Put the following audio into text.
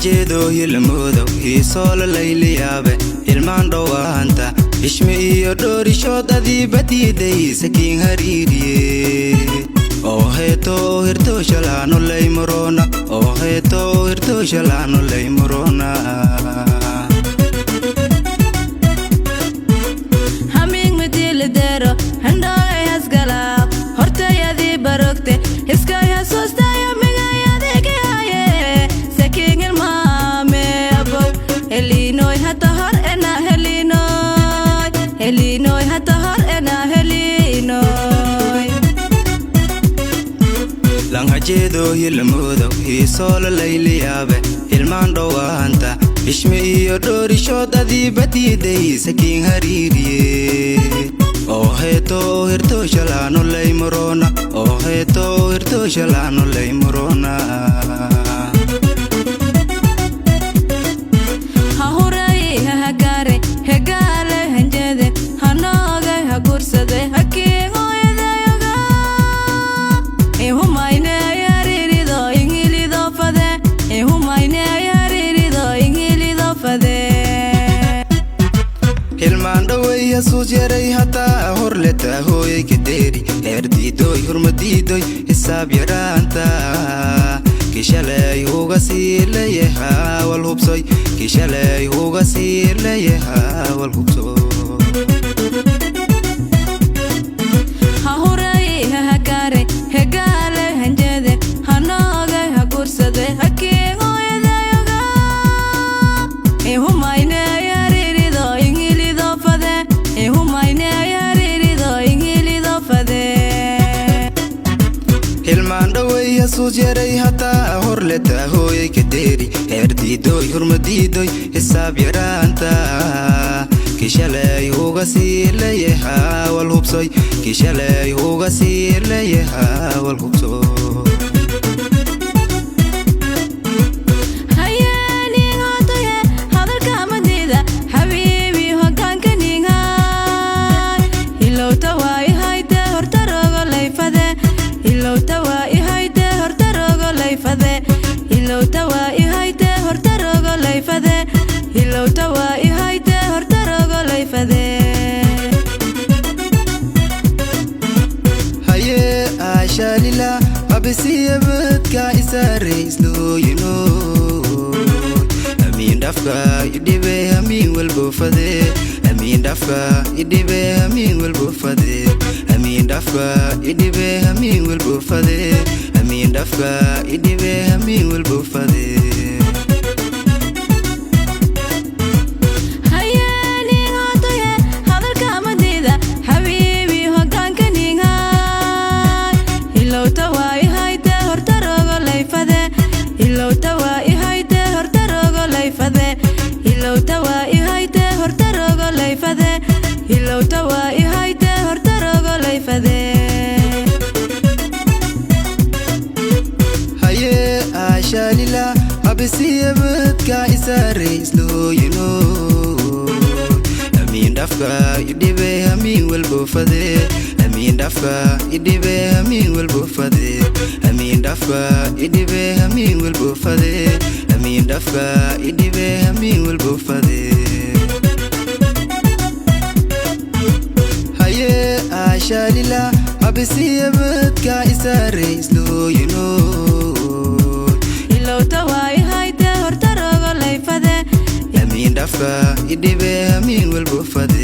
Langhajeedo hilmoodow hiisoola layliyaabe hilmaan dhowaanta hishmi iyo dhoorishood adiibadiiday sakiin hariiriye oo heeto hirtooshalaano laymurona oo heeto hirtooshalaano laymurona. Haming madiilidero handhoogay hasgala hortayadii barogte iskay hasuustaya migayadigaye sakiin ilmaame abow helinoy hata hor ena helinoy helinoy hata hor ena helinoy. Langhajeedo hilmoodow hiisoola layliyaabe hilmaan dhowaanta hishmi iyo dhoorishood adiibadiiday sakiin hariiriye oo heeto hirtooshalaano laymurona oo heeto hirtooshalaano laymurona. Ha huray hahagaare hegaale hanjeede hanoogay ha gursade hakiigoyadayoga ihumayne yarirido ingilido fade ihumayne yarirido ingilido fade. Hilmaan dhowey hasuus yaray hataa hor letaa hooyay kadeeri heer diidoy hurmadiidoy hisaab yaraanta kishaley uga sii leeyahaa wal hubsoy kishaley uga sii leeyahaa wal hubso. Ha huray hahagaare hegaale hanjeede hanoogay ha gursade hakiigoyadayoga ihumayne yarirido ingilido fade ihumayne yarirido ingilido fade. Hilmaan dhowey hasuus yaray hataa hor letaa hooyay kadeeri heer diidoy hurmadiidoy hisaab yaraanta kishaley uga sii leeyahaa wal hubsoy kishaley uga sii leeyahaa wal hubso. Hayeeningotoye hadalka madida xabiibi hogaanka ninghay ilowta waa ihayte hortarogo layfade ilowta waa ihayte hortarogo layfade ilowta waa ihayte hortarogo layfade ilowta waa ihayte hortarogo layfade. Haye aashaalila abisiyabadka isaare islooyino amiin dhafka idhibe amiin walbofade amiin dhafka idhibe amiin walbofade amiin dhafka idhibe amiin walbofade amiin dhafka idhibe amiin walbofade. Hayeeningotoye hadalka madida xabiibi hogaanka ninghay ilowta waa ihayte hortarogo layfade ilowta waa ihayte hortarogo layfade ilowta waa ihayte hortarogo layfade ilowta waa ihayte hortarogo layfade. Haye aashaalila abisiyabadka isaare islooyino amiin dhafka idhibe amiin walbofade amiin dhafka idhibe amiin walbofade amiin dhafka idhibe amiin walbofade amiin dhafka idhibe amiin walbofade. Haye aashaalila abisiyabadka isaare islooyino ilowta waa ihayte hortarogo layfade amiin dhafka idhibe amiin walbofade.